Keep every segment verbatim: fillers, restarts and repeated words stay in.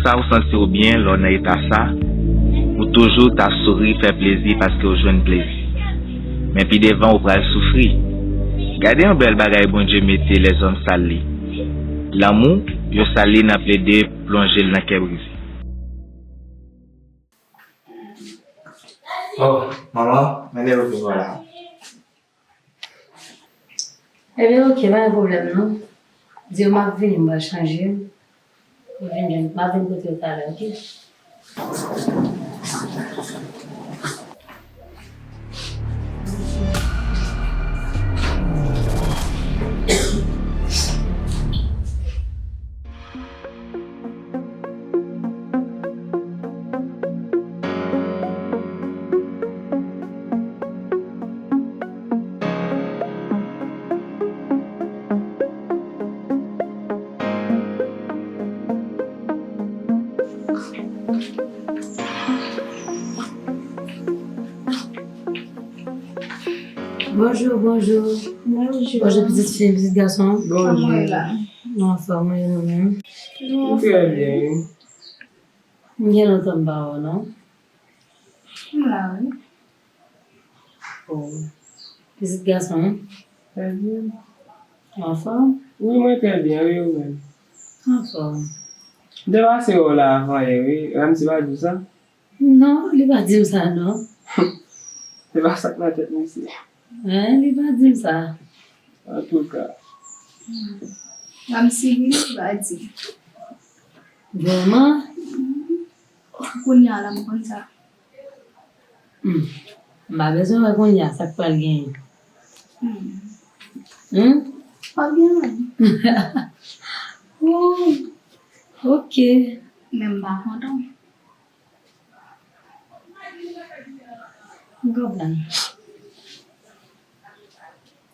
Sa ou santi w byen lè w nan eta sa, ou toujou ta souri, fè plezi paske w jwenn plezi. Men pi devan ou pral soufri. Gade yon bèl bagay Bondye mete lèzòm sal li. Lanmou, yo sal li nan plede plonje l nan kè brize. Oh, manman, men leve pou la. Ebyen, oke, pa gen pwoblèm non. Di yo m ap vini, m pral chanje. M vin jwenn, m ap vin kote w talè, oke? Bonjou, bonjou. Bonjou. Bonjou, pitit fi, pitit gason. Bonjou. Kòman w ye la? Nou anfòm, wi, nou menm? Nou trè byen, wi. M gen lontan m pa wè w, non? M la, wi. Oh. Pitit gason, wi. Trè byen. Ou anfòm? Wi, mwen trè byen, wi, ou menm? Anfòm. M te pase wè w la avan yè, wi. Ramsey pa di w sa? Non, li pa di m sa, non. Se pa sa k nan tèt misye. Hein, li pa di m sa. Antouka. Ramsey, li pa di. Vrèman? Kounye a la, m konn sa. Hmm. M pa bezwen wè kounye a, sa k pral genyen. Hmm. Hmm? Pa gen anyen. Oh, oke. Men m pa kontan. M konprann.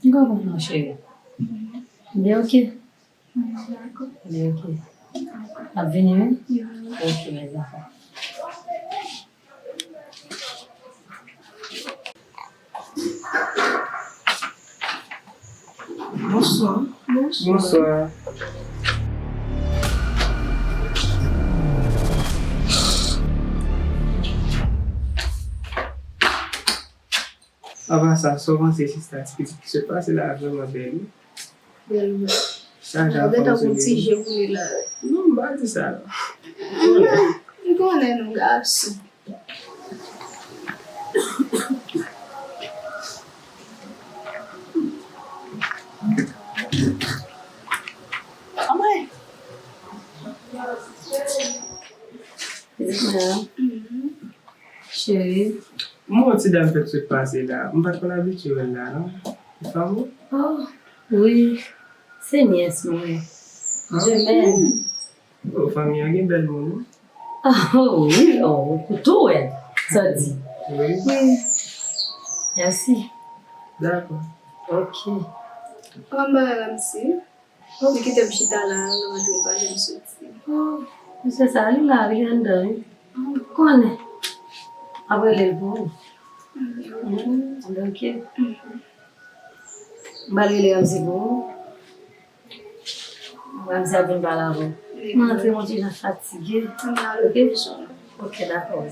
M konprann, mon cheri. Byen, oke. Byen, oke. Ap vini, wi? Oke, mes enfants. Bonswa. Bonswa. Bonswa. Apa sa, sa w panse sista, ti pitit ki sot pase la vrèman bèl, wi. Bèl vre. Sa jan fòm sou li. Ou gentan gon ti je pou li la. Non, m pa di sa non. M konnen nou gason. Anmwey. Pitit mwen an. Cheri. M wè yon ti dam fèk sot pase la. M pa t konn abitye wè l la, non. Li fanm ou? Oh, wi. Se nyès mwen. Ah. Jemèl. Oh, fanmi an gen bèl moun, wi. Ah, oh, wi. Oh, ou tou wè. Sa di. Wi. Wi. Mèsi. Dakò. Ok. Kòman bagay la, mesye? Li kite m chita la, l rantre, l pa janm soti. Oh, mesye sa, li la, li anndan, wi. M konnen. M ap rele l pou ou. Mm, ok. M pral rele Ramsey pou ou. Ramsey ap vin pale avè w. M antre, m on ti jan fatige. Ok? Ok, dakò.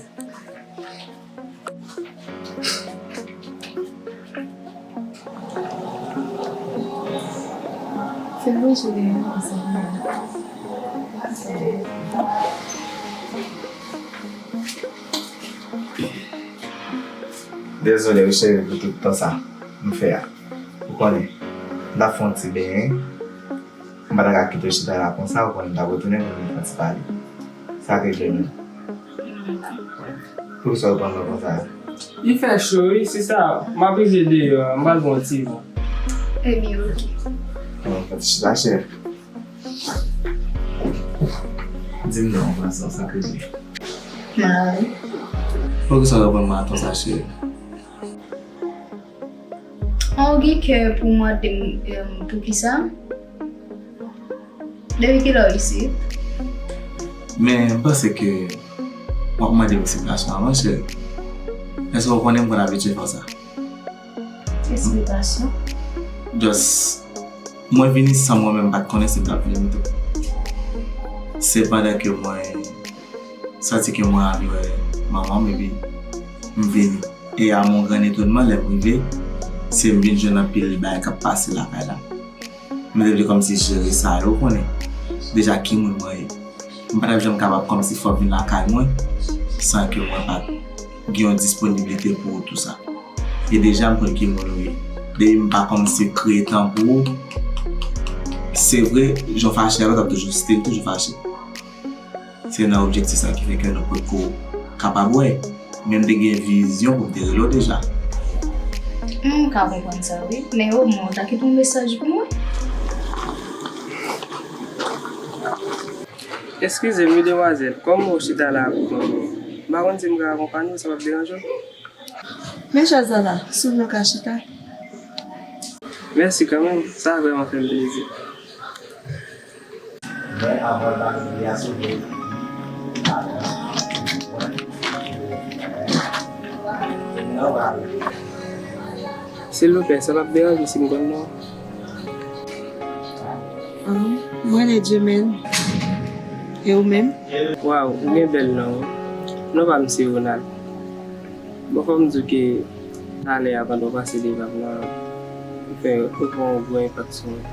Dezole wi cheri pou tout tan sa m fè a. Ou konnen, m t ap fè yon ti benyen. M pa ta ka kite w chita la konsa, ou konnen m t ap retounen pou m vin fè yon ti pale. Sa k regle menm? Poukisa w pran mwen konsa? Li fè cho wi, se sa, m apize deyò a, m pral pran yon ti van. Ebyen, ok. Bon, fè ti chita, chè. Di m non, konsa, sa k regle? Mari. Poukisa w pran mwen konsa, cheri? An, ou gen kè pou w mande m, em, poukisa? Depi kilè w isit? Men, m panse ke w ap mande m eksplikasyon avan, cheri. Èske w konnen m konn abitye fè sa? Eksplikasyon? Just, mwen vini san mwen menm pa t konnen si m t ap vini tou. Se pandan ke mwen Santi ke mwen al wè manman m epi m vini. E a mon gran etonman, lè m rive, se m vin jwenn anpil bagay k ap pase lakay la. M te vle kòmsi jere sa yo, ou konnen deja ki moun mwen ye. M pa t ap janm kapab kòmsi fè w vin lakay mwen san ke mwen pa t gen yon disponiblite pou ou, tou sa. E deja m konn ki moun ou ye. Depi m pa kòmsi kreye tan pou ou, se vre, jan w fache avè l, w ap toujou, still toujou fache. Se nan objektif sa ki fè ke nou poko kapab wè. Men m te gen vizyon pou m te rele w deja. M ka konprann sa, wi. Men omwen, w ta kite yon mesaj pou mwen. Eskize m, wi, demwazèl. Kòm ou chita la avèk mwen, m pa konn si m ka akonpanye w, sa p ap deranje w? Men chèz la la, si w vle w ka chita. Mèsi kanmenm, sa vrèman fè m plezi. Men avan l pa fini a sove. Silvouplè, sa p ap deranje si m konn non? Ah, mwen rele Djemèn. E ou menm? Waw, ou gen bèl non, wi. Non pa m se Ronald. Bon, fò m di w ke talè a pandan w pase devan m nan, ou fè, ou fè yon gwo enpak sou mwen.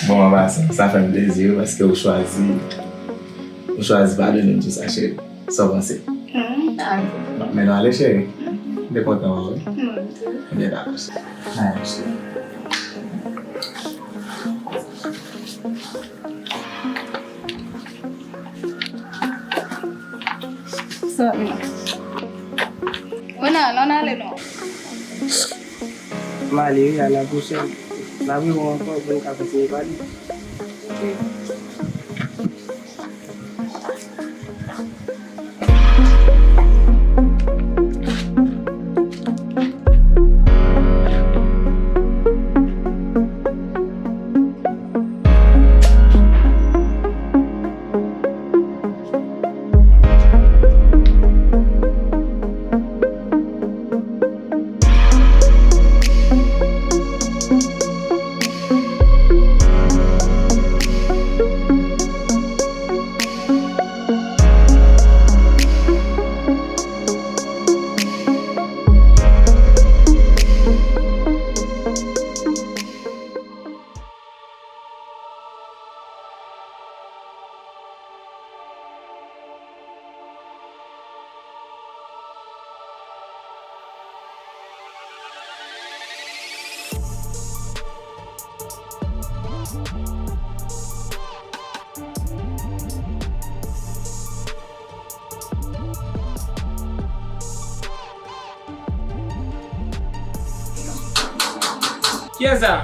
Bon, an pasan, sa fè m plezi, wi, paske ou chwazi, ou chwazi padone m tou sa, cheri. Sa w panse? Hmm, dakò. M ap mennen w ale, cheri. M te kontan wè w, wi. Mwen tou. Ebyen, dakò, cheri. Ann ale, cheri. Sa, non. Ronald, ann ale non. M ale, wi, a la pwochèn. N ap rewè ankò pou n ka kontinye pale. Ok. Kiyès sa?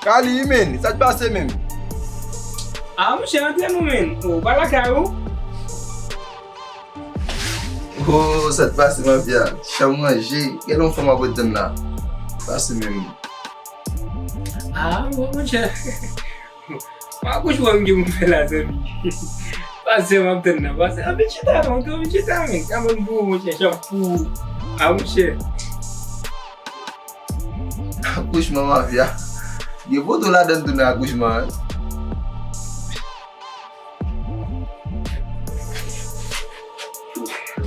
Kali, men, sa k pase menm? Ah, monchè, antre non, men. Oh, pa lakay ou? Oh, sa k pase, mafya? Ti chanm ranje. Gen yon fanm ap ret tann la. Pase menm. Ah, bon, monchè. Akouchman m gen pou m fè la, zanmi. Pase m ap tann nan. Pase, ann vin chita non, ann vin chita, men. Ka bann pou ou, monchè, chanm pou ou. Ah, monchè. Akouchman mafya. Gen poto ladan tou nan akouchman an.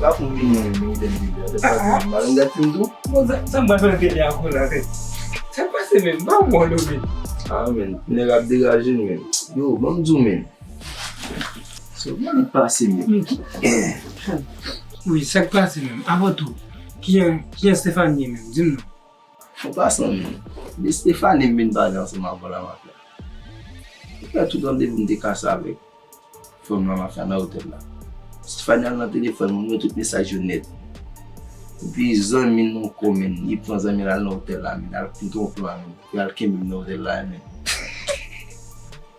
Pa pou vini, vini, vini, vini. Ah, ah. Mwen gad fim tou. Bon, sa, sa m pral fè nan tele a ankò la, men? Sa k pase menm? M pa wè w non, men. Ah, men, nèg ap degaje n, men. Yo, ban m di w, men. So, ban m pase, men. Men ki, wi, sa k pase menm? Avan tou, kijan, kijan Stephanie ye menm? Di m non. An pasan, men, de Stephanie m vin pale ansanm avè w la, mafya. Ou fè tout randevou m te kase avèk fanm nan, mafya, nan otèl la. Stephanie al nan telefòn mwen, mwen tout mesaj yo nèt. Epi zanmi n nan komen, li pran zanmi l al nan otèl la, men, al fin twonpe w, men. Li al kenbe m nan otèl la, men.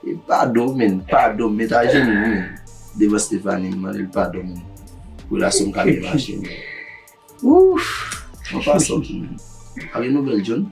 E padon, men, padon, m met ajenou, men. Devan Stephanie, m mande l padon, men. Relasyon m ka byen mache, men. Ouf! An pasan tou, men. Pa gen nouvèl John?